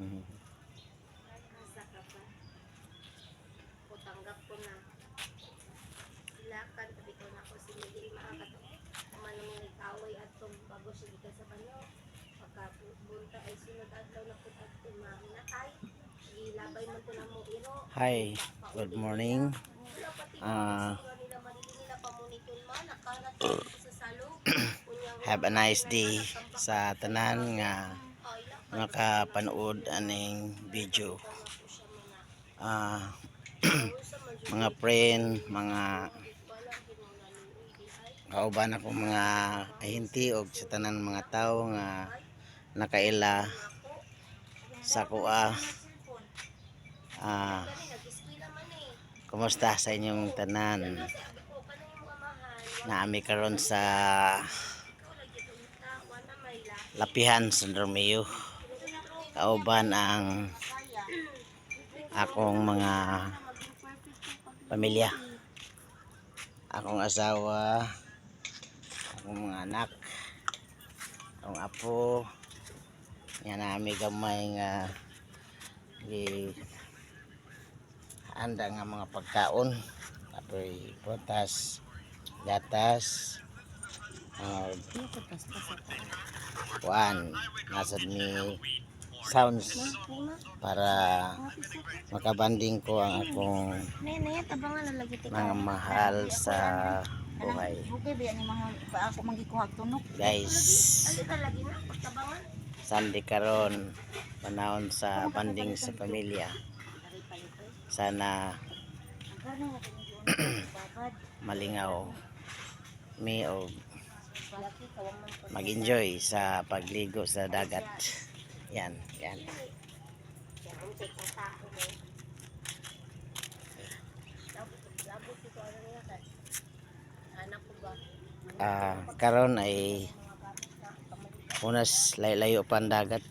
Asa ka pa? O tanggap ko na. Silakan, tabi ko na ako si Miguel maakato. Kuman mo nag-away at bago siya gikan sa banyo. Pagka bunta ay sunod adlaw na pud adto natay. Gilabay man to na mo iro. Hi, good morning. Wala pati nila malili nila pamuniton man nakalat sa salog. Have a nice day sa tanan nga makapanood aning video. Mga friend, mga kauban ako, mga ahinti og sa tanan mga tao nga nakaila sa kuha. Kumusta sa inyong tanan? Naami karon sa Lapihan, San Romeo. Kauban ang akong mga pamilya. Akong asawa, akong mga anak, akong apo. Yan, nami gamay nga gi handa nga mga pagkaon. Apoy prutas, gatas, kuan, nasad mi sounds para makabanding ko ang akong mga mahal sa buhay. Bukay ba ni mga pa ako mangikuha tunok. Guys, Sunday karon, panahon sa banding sa pamilya. Sana malingaw mi og mag-enjoy sa pagligo sa dagat. Yan, yan. Karon ay unas layo-layo pa ang dagat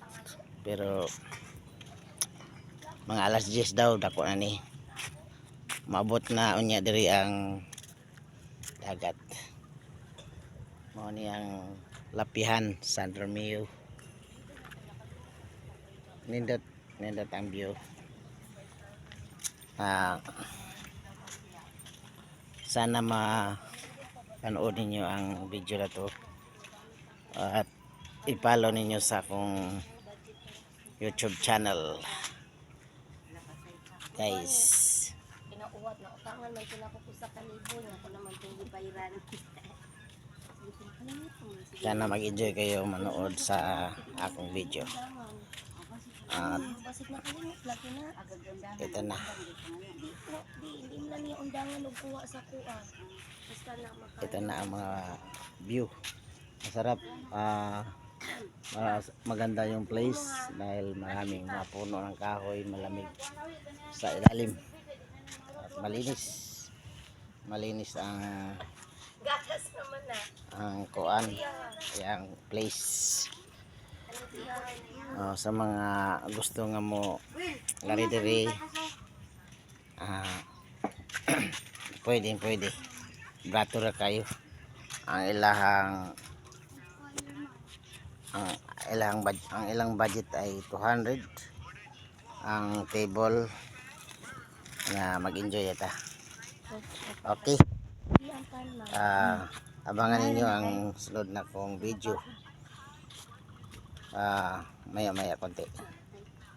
pero mga alas 10 daw dako na ni, maabot na unya diri ang dagat. Mao ni ang Lapihan, San Romeo. Nindot, nindot ang view. Sana ma panood ninyo ang video na to at i-follow ninyo sa akong YouTube channel, guys. Kinauwat na utangan man sila ko sa kalibo niya ko naman itong gibayran. Sana mag-enjoy kayo manood sa akong video at Basig na kalimot lagi na. Ito na. Di di hindi mo lang niya undangan og kuha sa kuha. Basta na maka Ito na ang mga view. Masarap, maganda yung place dahil maraming mga puno ng kahoy, malamig sa ilalim at malinis, malinis ang Gatas naman na. Ang kuan, yang place. Oh, sa mga gusto nga mo lari diri, pwede, pwede. Brato ra kayo ang ilang budget ay 200 ang table nga mag-enjoy ata. Okay. Di ang pan ma. Abangan ninyo ang sunod na kong video, maya maya konti.